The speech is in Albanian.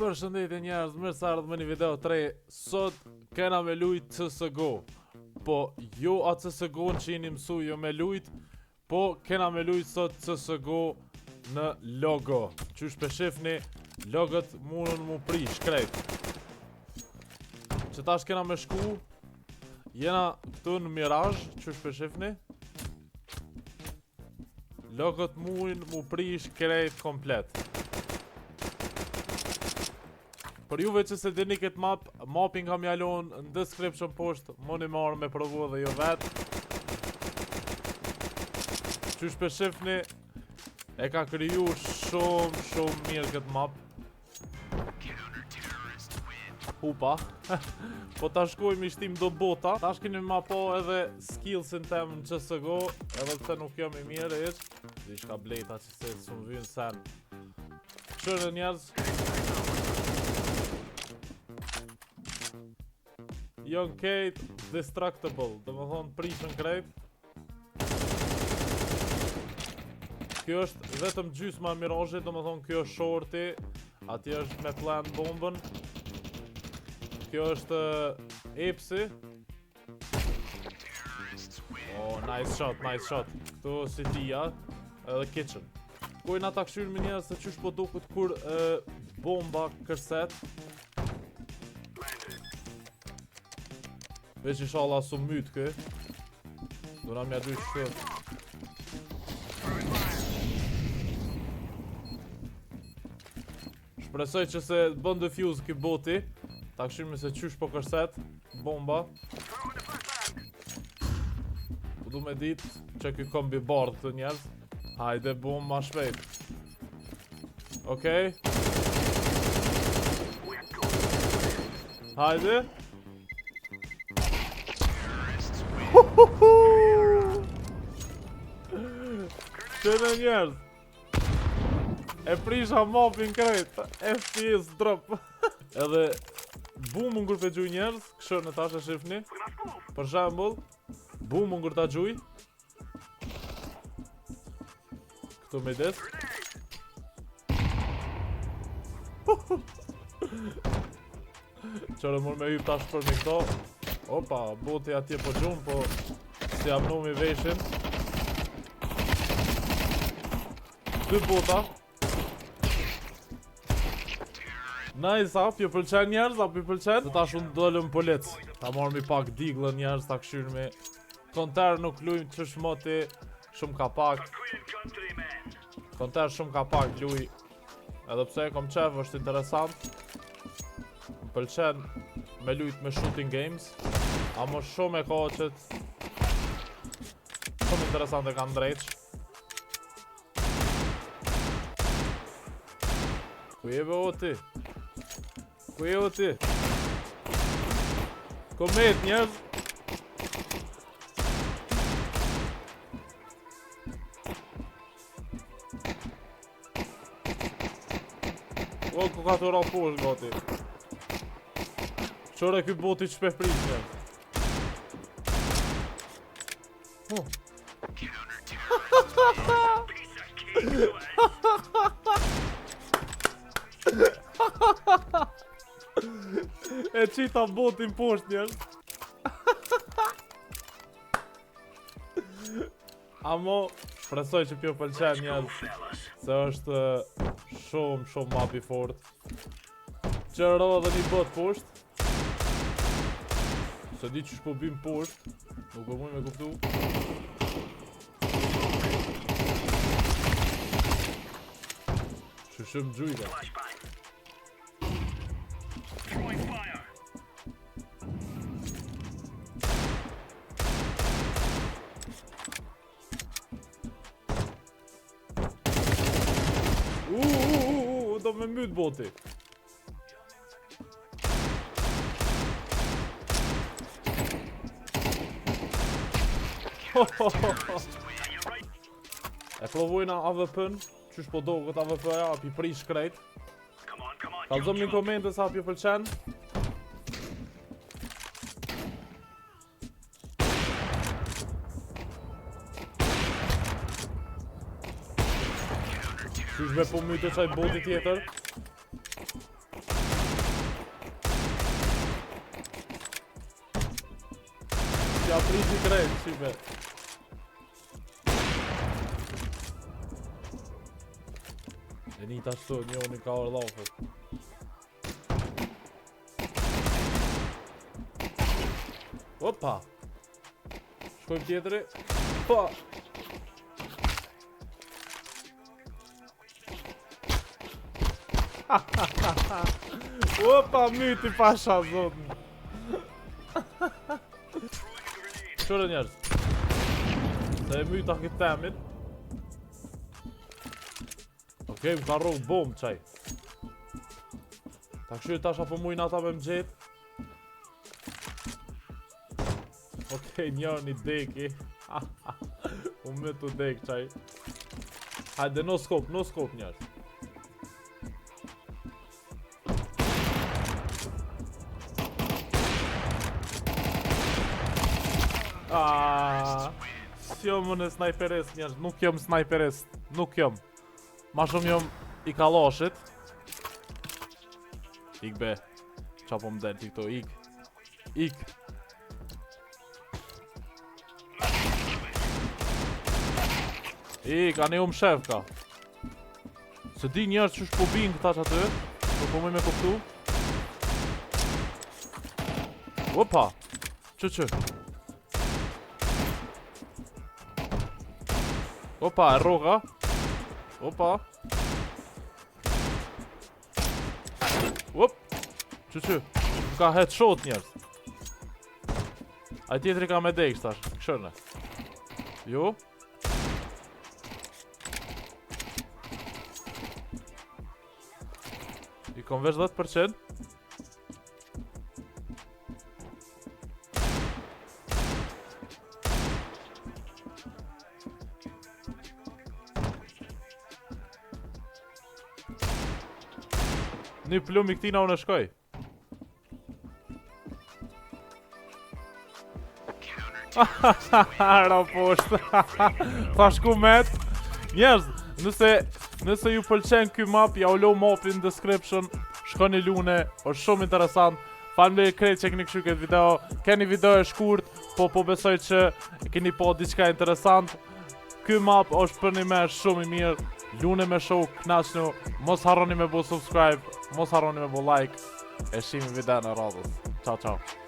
Përshëndetje njerëz, mirë se erdhët me një video të re. Sot kena me lujt CSGO. Po jo atë CSGO në që jeni mësu jo me lujt, po kena me lujt sot CSGO në logo. Qysh pe shifni, logët mundën mu prish krejt. Që tash kena me shku, jena këtu në Mirage, qysh pe shifni. Logët mujnë mu prish krejt komplet. Për juve që se dini këtë map, mapin kam ja lon në description poshtë, muni marrë me provu edhe ju vetë. Qysh pe shifni, e ka kriju shumë, shumë mirë këtë map. Hupa Po ta shkojmë i shtim do bota Tash keni ma po edhe skillsin tem në CSGO Edhe pse nuk jam i mirë hiç Diçka blejta që se s'më vynë sen Qyre njerëz Jon krejt destructible Do më thonë prishën krejt Kjo është vetëm gjysma e Mirage-it, do më thonë kjo është shorti, atje është me plant bombën. Kjo është eh, apps-i. Oh, nice shot, nice shot. Këtu CT-ja, edhe kitchen. Kojna ta kqyrmi njerëz se qysh po duket kur e, bomba kërset. Veç inshallah s'u myt kë Do na mja dy shë Shpresoj që se bën defuse ky boti Ta kqyrmi se qysh po kërset Bomba Po du me dit që ky kombi bardh këtu njerëz Hajde bum ma shpejt Okej Hajde Qyre njerëz E prisha mapin krejt FPS drop Edhe Bumën kur pe gjuj njerëz Kqyrne tash e shifni Për shembull Bumën kur ta gjuj Këtu me des Qyre mur me hyp tash për me këto Opa, boti atje po gjun, po Si jam mi veshin Dy bota Nice, a p'ju pëlqen njerëz, a p'ju pëlqen? Se tash unë dolëm polic Ta marrë mi pak Deagle-ën njerëz, ta kqyrmi Counter nuk lujmë qysh moti Shumë ka pak Counter shumë ka pak luj Edhe pse e kom qef, është interesant Më pëlqen me lujt me shooting games Amo shumë e ka qëtë Shumë interesant e kam drejt Ku je be o ti? Ku je o ti? Komet njerëz O, ku ka të ra poshtë gati Qyre ky boti që pe prish njerëz Oh. E qita botin poshtë njerëz. Amo, shpresoj që pjo pëlqen njerëz Se është shumë, shumë map i fort Që ra edhe një bot poshtë Se di qysh po bim poshtë Nuk po muj me kuptu Që shumë gjujta U, u, u, u, do me myt boti. E provojna AWP-n, qysh po doket AWP-ja, a pi prish krejt. Kallzomni në komente sa pju pëlqen. Qysh be po myte qaj boti tjetër? Ja priti krejt, shqipe. E një ta shtu, njoni ka ardh afër. Opa! Shkojmë tjetëri. Pa! Opa, myti pasha zotën. Qëre njerëz. Se e myta këtë temin. Okej, më ka rrok bombë qaj. Ta këshyri tash apo mujnë ata me më gjetë. Okej, njëni deki. U me të dek qaj. Hajde, no scope, no scope njerëz. Aaaa S'jom unë snajperist njerëz, nuk jom snajperist, nuk jom. Ma shumë jom i kallashit. Ik be. Qa po më del ti këto, ik. Ik. Ik, ani u mshef ka. Se di njerëz qysh po bin këta që aty. Po po muj me kuptu. Opa. Që që? Opa, e rroga. Opa. Op. Që që? Më ka headshot njerëz. Ai tjetri ka me dek tash. Këshërne. Jo. I kom veç 10%. Një plumb i këtina unë e shkoj. Ra poshtë. Tha shku met. Njerëz, nëse nëse ju pëlqen ky map, ja u lo mapin në description. Shkoni lune, është shumë interesant. Faleminderit krejt që keni kqyr këtë video. Keni video e shkurt, po po besoj që keni po diçka interesant. Ky map është për një me shumë i mirë. Lune me shok, knaqnu, mos harroni me bo subscribe, mos harroni me bo like. E shihmi videon e radhës. Ciao, ciao.